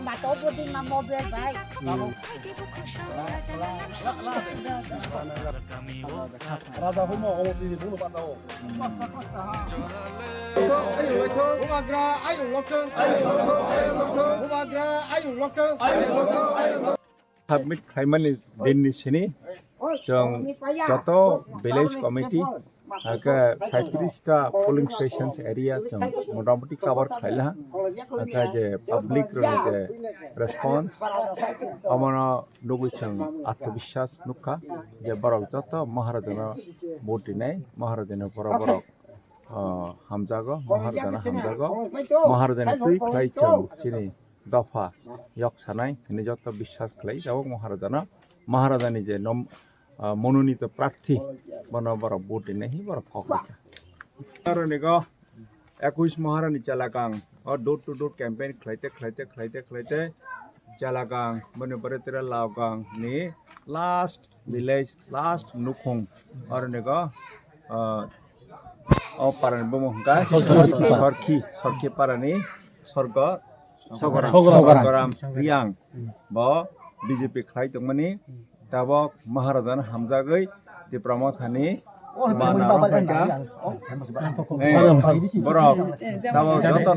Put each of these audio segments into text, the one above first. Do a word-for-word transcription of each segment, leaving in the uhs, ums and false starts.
Bato budi ma mobile bai. Raja Humo, omo tini buno bachao. Bubagra ayung lokthong. Bubagra ayung lokthong. Submit khlaimani dinni sini chwng joto village committee, hakhe saitris ta polling stations area chwng motamoti cover khlaila, hakhe je public rokni je response, omono nugwi chwng atmobiswas nukha je borok joto Maharajano vote rinai, Maharajani borok borok ah, hamjago, Maharajano hamjago, Maharajani twi khlai chwng chini dopha yok sanai hwnwi joto biswas khlai, abo Maharajano, Maharajani je nom, ah, mononito prarthi, bono borok vote rinai hinwi borok kok rikha. Aronigo ekush Maharani chalakang o door to door campaign khlaite, khlaite, khlaite, khlaite, chalakang, boni pore tira Laukang ni last village, last nukhung, aronigo, ah, o parani bumung hwnkha Sorkhi. Sorkhi, Sorkhi parani Sorgo Sogoram. Sogoram. Sogoram Riang bo B J P khlai tongmani, tabok Maharajano hamjagwi Tipra Mothani bana rok phaikha. Eh, borok tabok joto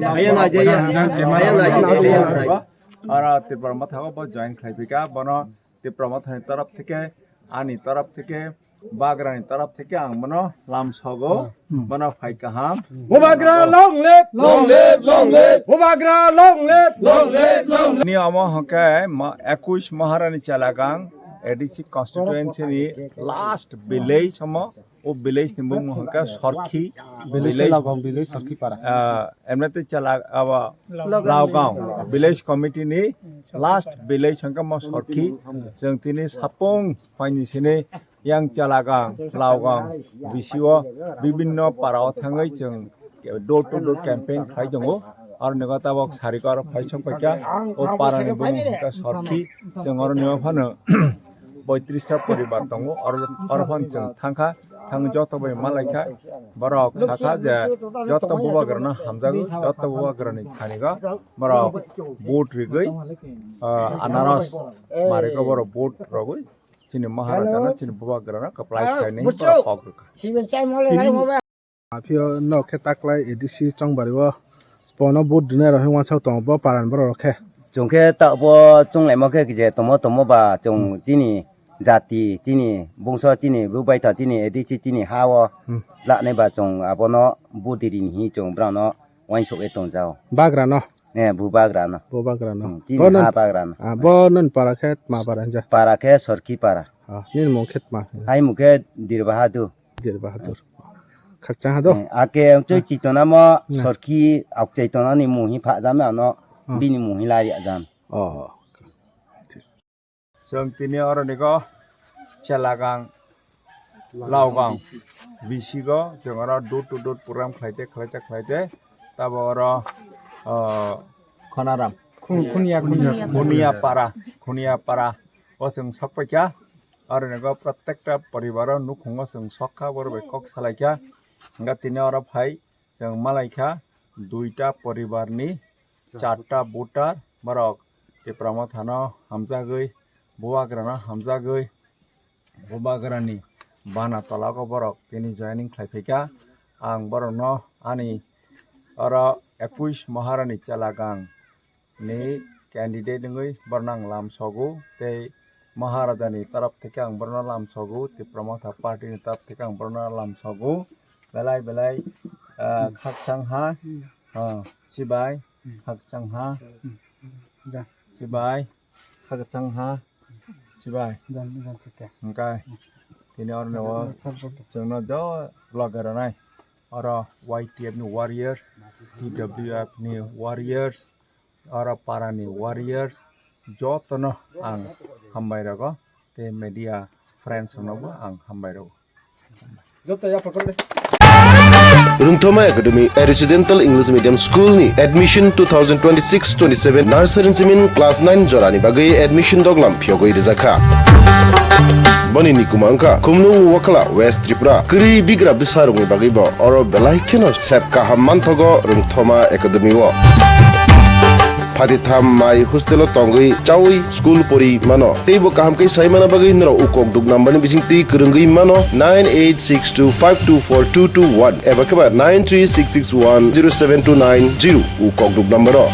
oro Tipra Motha o bo join khlai phika, bono Tipra Mothani taraf theke, ani taraf theke, Bagrani taraf theke ang bono lam sogo, bono phai kaham. Bubagra long live, long live, long live. Bubagra long live, long live, long live. Ni omo hwnkhe ma-, ekush Maharani Chalakang A D C constituency ni last village omo, o village ni bumung hwnkhe Sorkhi village, village. Laukang village, Sorkhi para. Ah, emnete chala aba Laukang village committee ni last village hwnkhe mo Sorkhi. Chwng tini sapung phaini sini yang Chalakang, Laukang, bisio bibinno parao thangwi chwng door to door campaign khlai tongo. Aro nokha tabok sarikar phai song paikha o parani bumung hwnkha Sorkhi, chwng oro nokha phano poitris ta poribar tongo, oro, oro phano chwng thangkha, thang joto bai malaikha, borok sakha je joto bubagrano hamjago, joto bubagrani thanigo borok vote rigwi, ah, anaros marigo borok vote rogwi. Chini Maharajano, chini Bubagrano kwplai khlainai borok kok rwkha. Aphio nok khe taklai A D C chongbario bono vote rinai rok wansao tongo bo parani borok rok khe. Chwng khe ta bo chwnglaimo khe je tomo tomo ba chwng chini jati, chini bungso, chini bubaitha, chini A D C, chini ha o lanai ba chwng abono vote rini hi chwng borokno uansuk e tongjao. Bagrano? Eh, Bubagrano. Bubagrano. Hmm, chini ha bagrano. Ah, bo nini para khe tma para hinja? Para khe Sorkhi para. Ah, nini mung khe tma? Hai mung khe Dir Bahadur. Dir Bahadur. Khakchang ha do? Eh, ake ang choi chitona mo Sorkhi, ok chitona ni mung hi pha jam ano, bini mung hi lari jam. Oh. Chwng tini oro nigo Chelakang, Laukang, bisigo chwng oro door to door program khlaite, khlaite, khlaite. Tabo oro, ah, Khonaram. Khun-, Khuniya, Khuniya. Khuniya para, Khuniya para. O chwng sok paikha. Oro nigo protekta poribaro nukhungo chwng sok kha, borok bai kok salaikha. Hwnkhe tini oro phai. Chwng malaikha duita poribarni charta voter borok Tipra Mothano hamjagwi, Bubagrano hamjagwi, Bubagrani bana tolao borok tini joining khlai phaikha. Ang borokno ani oro ekush Maharani Chelakang ni candidate wngwi borno ang lam sogo, tei Maharaja ni taraf theke ang borno lam sogo, Tipra Motha Party ni taraf theke ang borno lam sogo. Belai belai, ah, khakchang ha, ah, chibai, khakchang ha, chibai, khakchang ha, chibai. Hingkai tini oro no chwngno jo loge rwnai. Oro Y T F ni warriors, T W F ni warriors, oro para ni warriors, jotono ang hambai rogo, tei media friends no bo ang hambai rogo. Rungthoma Academy, a residential English medium school ni admission two thousand twenty-six twenty-seven nursery simin class nine jorani bagwi admission doglam phiyogwi rijakha. Boni nikuma wngkha Khumlung Wakhala, West Tripura. Kwrwi bigra bwsarokni bagwi bo oro belai kheno sep kaham manthogo Rungthoma Academy o. Phatitham mai hostel o tongwi chawi school pori mano. Teibo kaham khe sai mana bagwi norok ukok duk number ni bising twi kwrwngwi mano nine eight six two five two four two two one eba khe ba nine three six six one zero seven two nine zero ukok duk number o.